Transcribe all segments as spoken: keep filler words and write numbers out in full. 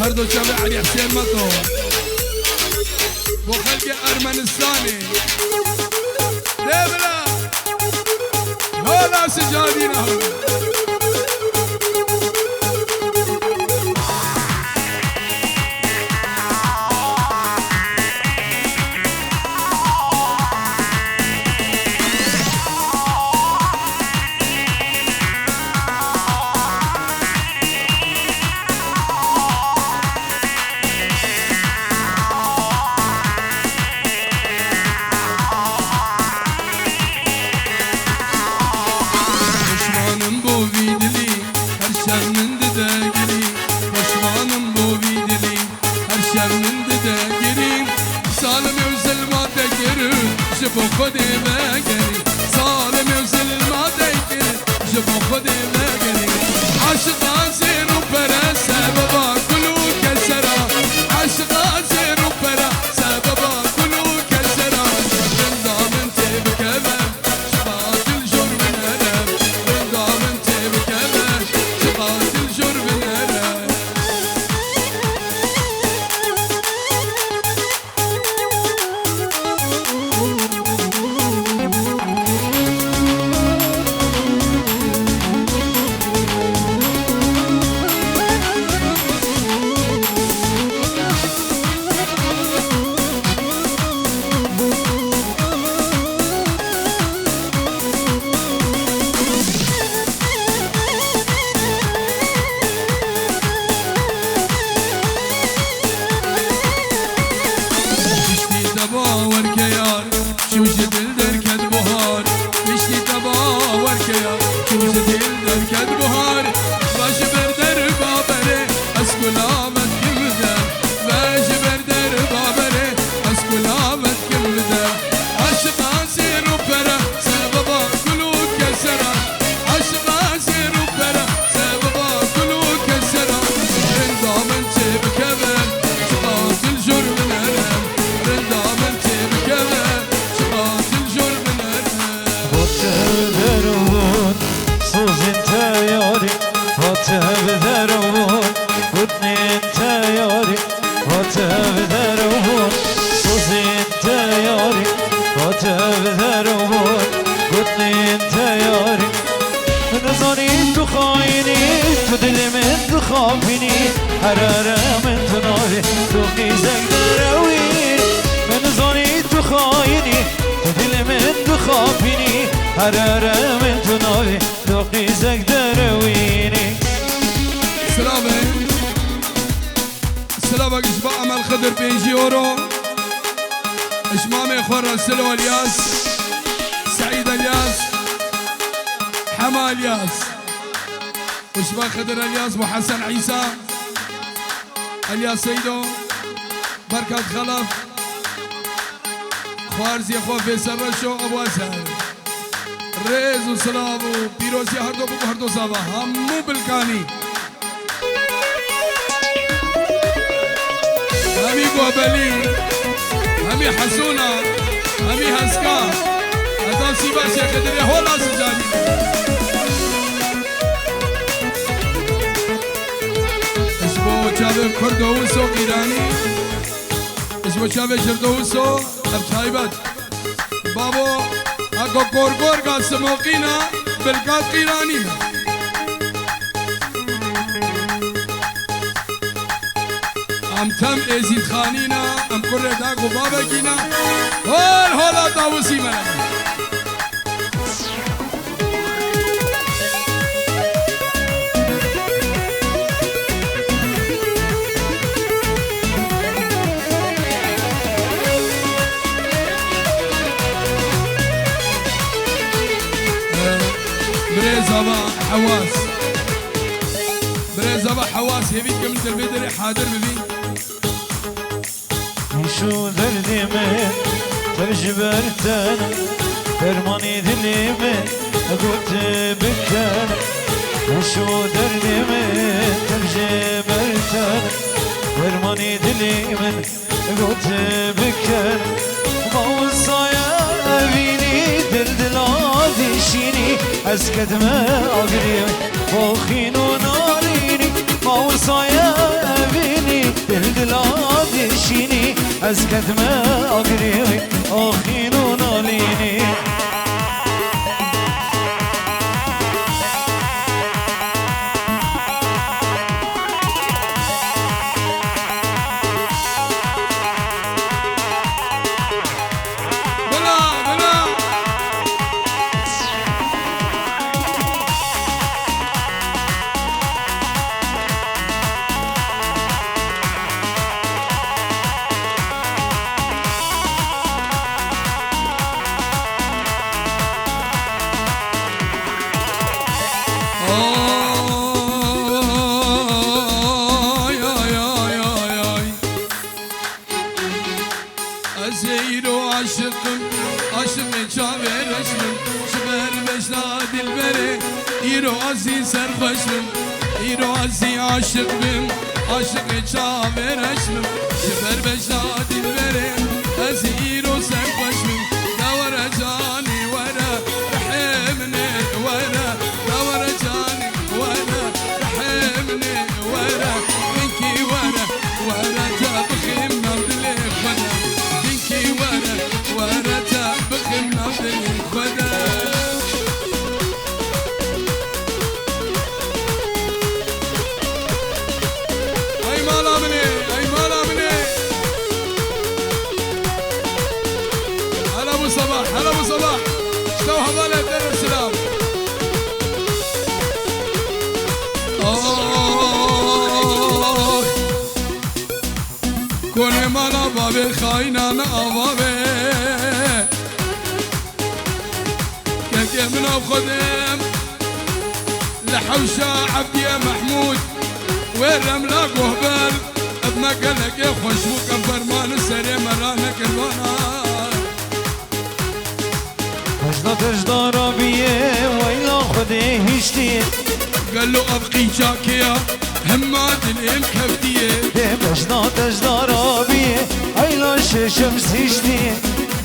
Her du çavê Elî Husên Meto. Bo xelkê Ermenistanê. Dê bira. Lola sicadîna. Pişmanim bo vî dilî, her şev min dide gilî. Pişmanim bo vî dilî, her şev min dide gilî. Zalimê û zilma te kir, ji bo Xwedê vegerî. Zalimê û zilma te kir, ji bo Xwedê vegerî. Aşiqa zêr û pere, sebeba gul û kesera. Aşiqa zêr û pere, sebeba gul û kesera. Rinda min tê bikeve, ji xatir jor binere. Rinda min tê bikeve, ji xatir jor binere. Piştî te bawer ke yar, çû ji dil derket buhar. Piştî te bawer ke yar, çû ji dil derket buhar. Va ji ber derba berê, ez kulavet kim de. Va ji ber derba berê, ez kulavet kim de. Aşiqa zêr û pere, sebeba gul û kesera. Aşiqa zêr û pere, sebeba gul û kesera. Rinda min çê bikeve, ji xatir jor binere. Rinda min çê bikeve, ji xatir jor binere. Xatir derûn, sozên te yarî, xatir derûn, gotinên te yarî. Hatev derûn, sozên te yarî. Hatev derûn, gotinên te yarî. Min zanî tu xayinî, tu dilê min dixapînî. Her here min tu navî, tu qîzek derewî. Min zanî tu xayinî, tu dilê min dixapînî. Her here min tu navî, tu qîzek derewînî. Silavê. Silavek ji bo Emel Xidir pêncî euro. Ji mamê xwe re Silo Elyas, Seîd Elyas, Hema Elyas. Ji bo Xidir Elyas, bo Hesen Îsa, Elyas Seydo, Berkat Xelef, xwarziyê xwe Fêsel Reşo, Ebu Ezer. Rêz û silav û pîroziya her do bibo her do zava hemû bilkanî. Hemî Gobelî, hemî Hesûna, hemî Heska, heta Sîva Şêxê Dirê hola sicanî. Ji bo çavê Kurdo Wiso Îranî, ji bo çavê Jirdo Wiso ev taybet. Babo, eko gorgorga simoqîna bilkat qîranî me. Em tem êzîdxanîna, em kurê dag û babekîna. Hol hola Dawusî me. Birêzava Hewaz. Birêzava Hewaz, hêvî dikim tu vê derê hadir bibî. Hîş û derdê min tev ji ber te ne, dermanê dilê min got bike ne. Hîş û derdê min tev ji ber te ne, dermanê dilê min got bike ne. Ma wisa ye evînî dil dila dişînî, ez kedime agirê xwe xîn û narînî. Ma wisa ye evî Ez ketime agirê wî, axîn û nalînê. Bila, bila. Ay, ay, ay, ay, ay. Ez ê îro aşiq im, aşiqê çavê reş bim. Ji ber bejna dilberê, îro ez zî serxweş bim. Îro ez zî aşiq bim, aşiqê çavê reş bim. Ji ber bejna dilberê, ez zî îro serxweş bim. De were canî were, rihê min ê were. De were canî were, rihê min ê were. Binkî were, were te bixîm nav dilê xwe de. Binkî were, were te bixîm nav dilê xwe de. Ey mala min ê, ey mala min ê. Hela bû sebah, hela bû sebah. Şev hevalê te re silav. Ah. Konê mala bavê xayînan ava be. Kekê min a xwedê li hewşa Evdiyê Mehmûd wê remla gohber. Ev me gelekê xweş bû, ke ferman li serê me ranekir vana. Bejna te ji dara biyê, weyla Xwedê hiştî. Gelo ev qîça kê ya, hema dilêm keftiyê. Dê bejna te ji dara biyê, eyla şeşem hiştî.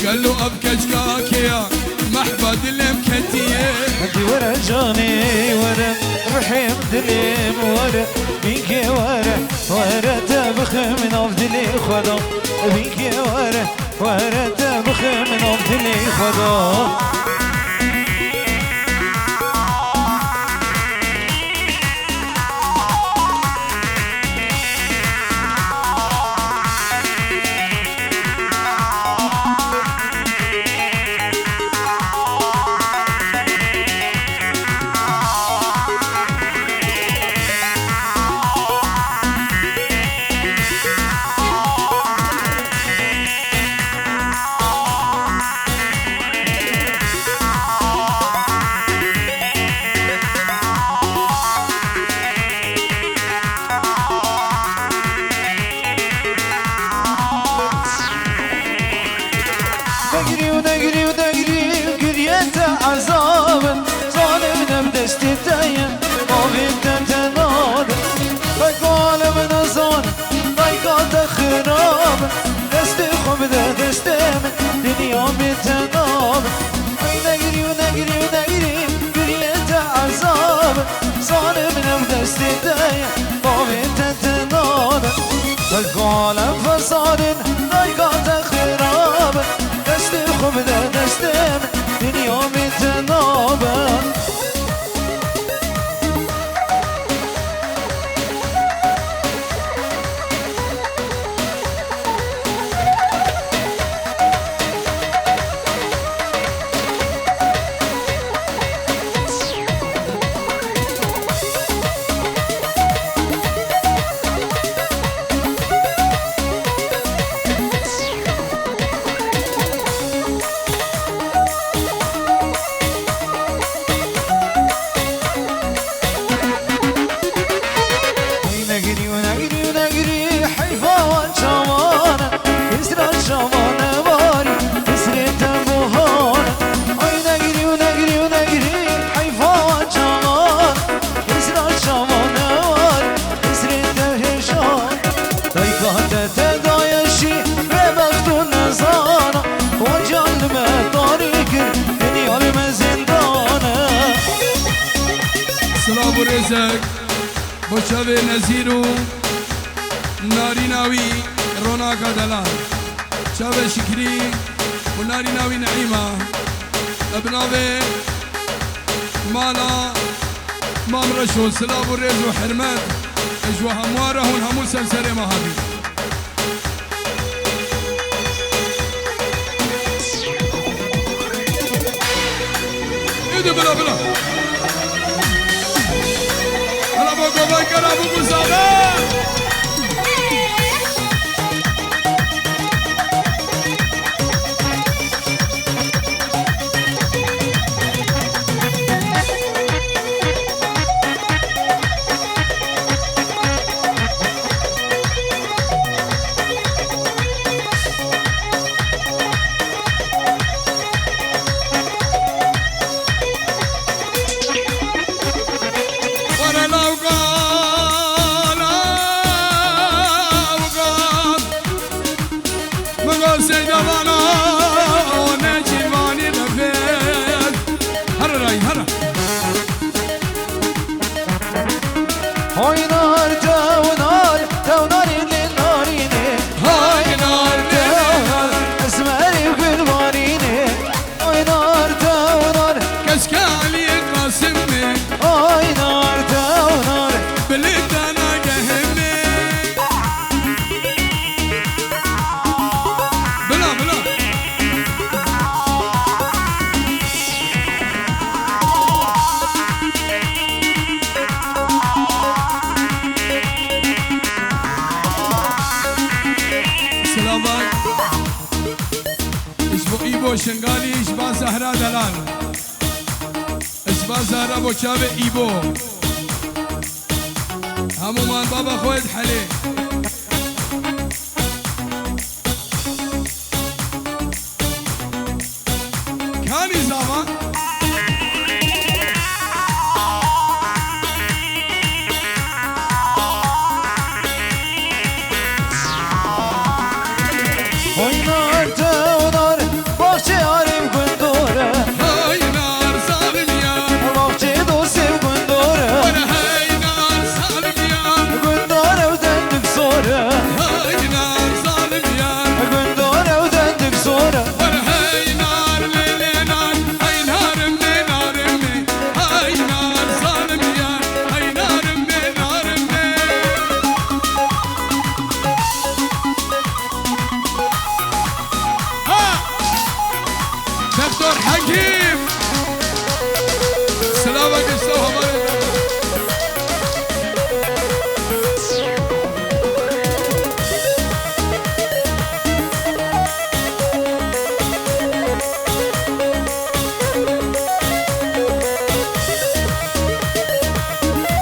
Gelo ev keçka kê ya, mehba dilêm ketiyê. Hindî were canê were, rihêm dilêm were, bînkê were, were te bixim nav dilê xwe da, bînkê were. Were te bixim nav dilê xwe da. Negirî û negirî û negirî, giriyê te ezab in. Zalim ne bi destê te ye, bavê te te nadin. Dayka alem nizan, dayka te xirab in. Destê xwe bide destê min, dinya bê te nabin. Ay negirî û negirî û negirî, giriyê te ezab in. Zalim ne bi destê te ye, bavê te te nadin. Dayka alem fesadin, dayka te xirab in. Destê xwe bide destê min, dinya bê te nabin. Ay negirî û negirî û negirî, heyfa wan çawan e, hizra çawan e warî, hizrê te buhan e. Ay negirî û negirî û negirî, heyfa wan çawan e, hizra çawan e warî, hizrê te hêjan e. Dayka te te daye şî, bêbext û nezana, wan can li me tarî kir, dinya li me zindan e. Silav û rêzek bo çavê Nezîr û narîna wî Ronaka Delal. Çavê Şikrî û narîna wî Neîma. Bi navê mala Mam Reşo, silav û rêz û hirmet ji we hemû re, hûn hemû ser serê me hatî. Îdî bila bila. Hala bo govan kera bu bu zaga. Were lawga, lawga. Min got seyda vana, ne çîvanî difêt. Here ray, here. Hay nar, tew nar, tew narînê, narînê. Hay nar, tew nar, esmerî gulvanînê. Ay nar, tew nar. Keşke Aliyê Qasimê. Ay nar, tew nar. Bilê te nagehimê. Bila, bila. Selamat. Ji bo Îbo Şingalî, ji ba Zehra Delal. Ji ba Zehra bo çavê Îbo. Hemû man baba xwe dihelê. Kanî zava. Oynar tewnar, baxçê arê gundore. Oynar zalim yar. Baxçê dostê gundore. Oynar zalim yar. Gundore û dendik zore. Oynar zalim yar. Gundore û dendik zore. Oynar lê lê nar, oynar mê nar mê. Oynar zalim yar, oynar mê nar mê. Ha! Doktor Hekîm! Silava gişta habarê.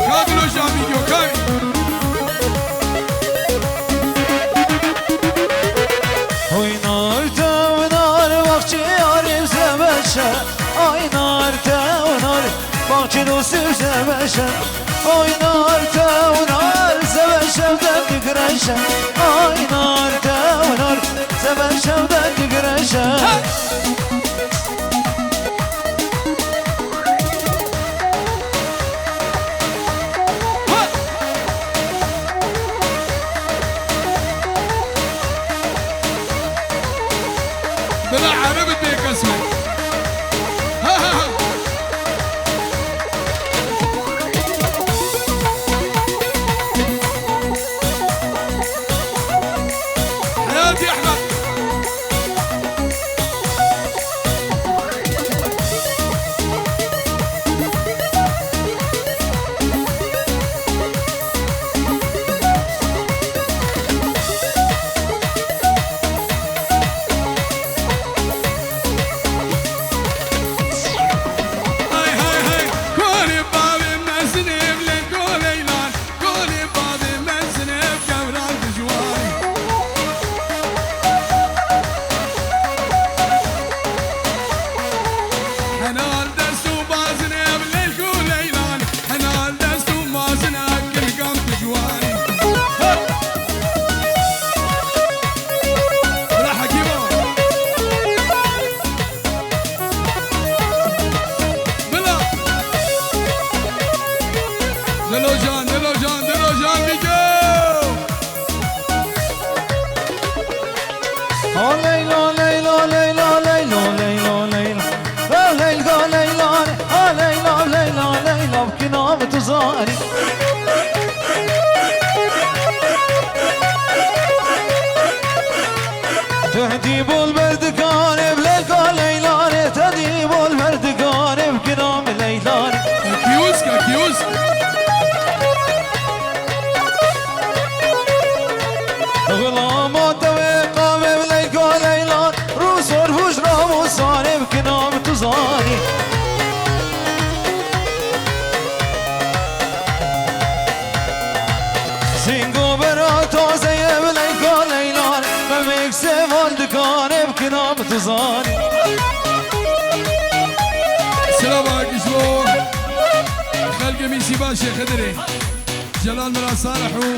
Ka diloşa vîdeo, ka. Oynar tewnar, baxçê arê zebeşe. Oynar tewnar, baxçê dostê zebeşe. Oynar tewnar, zebeşe de digreşe. Oynar tewnar, zebeşe de digreşe. Bila Ereb bê kesme. Ha, ha, ha. Hayati Ahmed. Bera tazeye bi leyka leylan, memêk sêvan dikane bi kinam tu zanî. Silavek ji bo xelkê min Sîba Şêxidirê, Celal Mira Salih û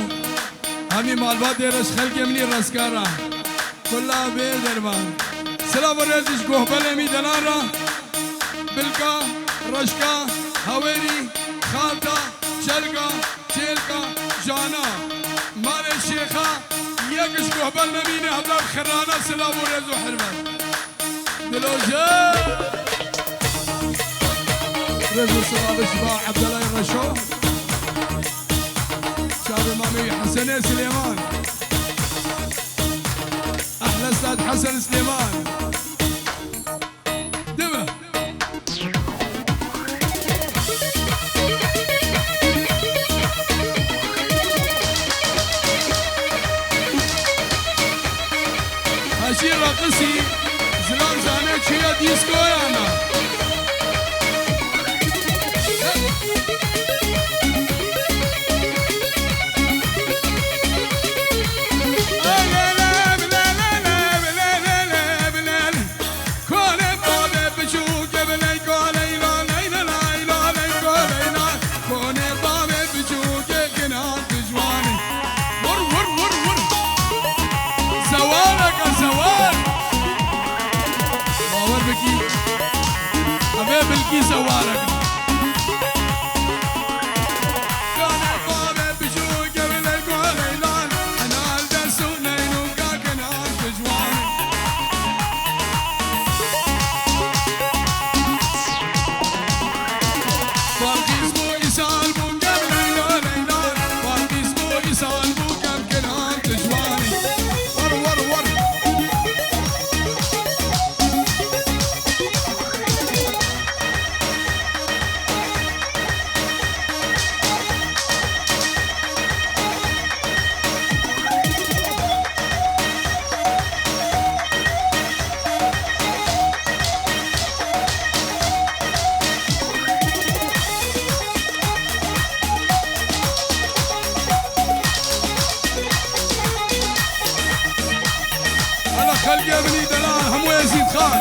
hemî malbatê re, ji xelkê min î Reskar re. Kulla bê derman. Silav û rêz ji guhbelê min delan re. Bilka, reşka, hawêrî, xalta, çelka, çêlka, jana, malê şêxa, yek ji guhbel nemîne, hevdar xirana silav û rêz û hurmet. Diloje. Rêz û silav ji ba Ebdelayê Reşo. Çavê mamê wî Hesenê Silêman. Ehle Stad Hesen Silêman. Deme. Hacî Rakisî, zilam zane çûye dîskoyana. Konê bavê biçûkê bi leyko leyla, leyla, layla, leyko leyla. Konê bavê biçûkê ginan tu ciwanî. Vur, vur, vur, vur. Zewareke zewar. Bawer bikî. Evê bilkî zewareke. Konê bavê biçûkê bi leyko leyla. Enal desû neynûka ginan tu ciwanî. Hala xelkê min î delal hemû Êzîd Xan.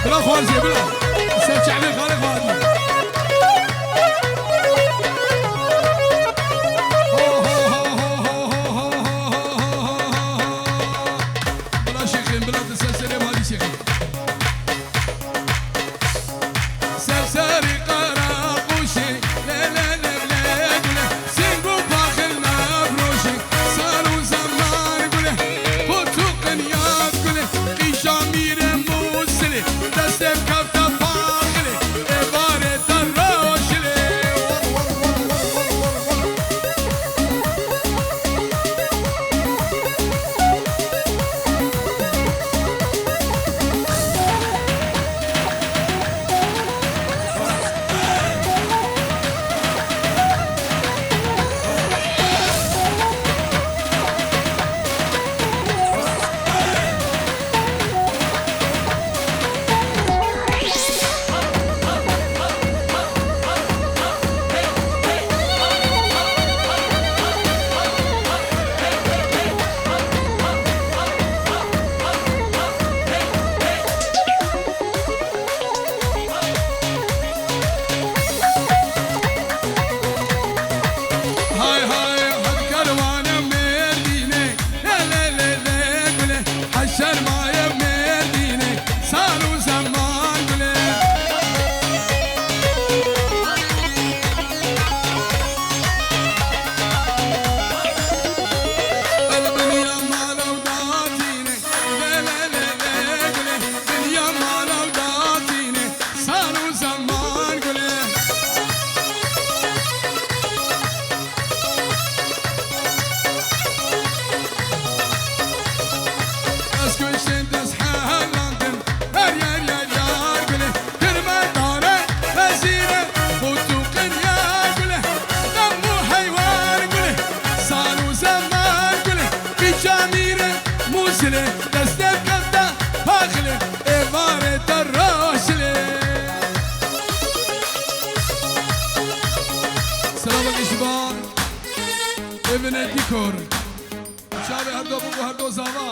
Bila xwarzê, bila. Ser çavê xalê xwedî. Bila şêxên, bila tu ser serê malî şêxên. Ser serî qera qûşê, lê, lê, lê, lê, gulê. Sîng û paxil navroşê, sar û zeman gulê. Qut û qinyat gulê, qîja mîrê Mûsilê. Destê kefte paxilê, ê Kur. Çavê herdo bû, herdo zava.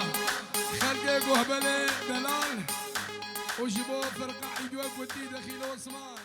Xelkê guhbelê delal. Û ji bo firqa Îdwek gotî Dexîl Osman.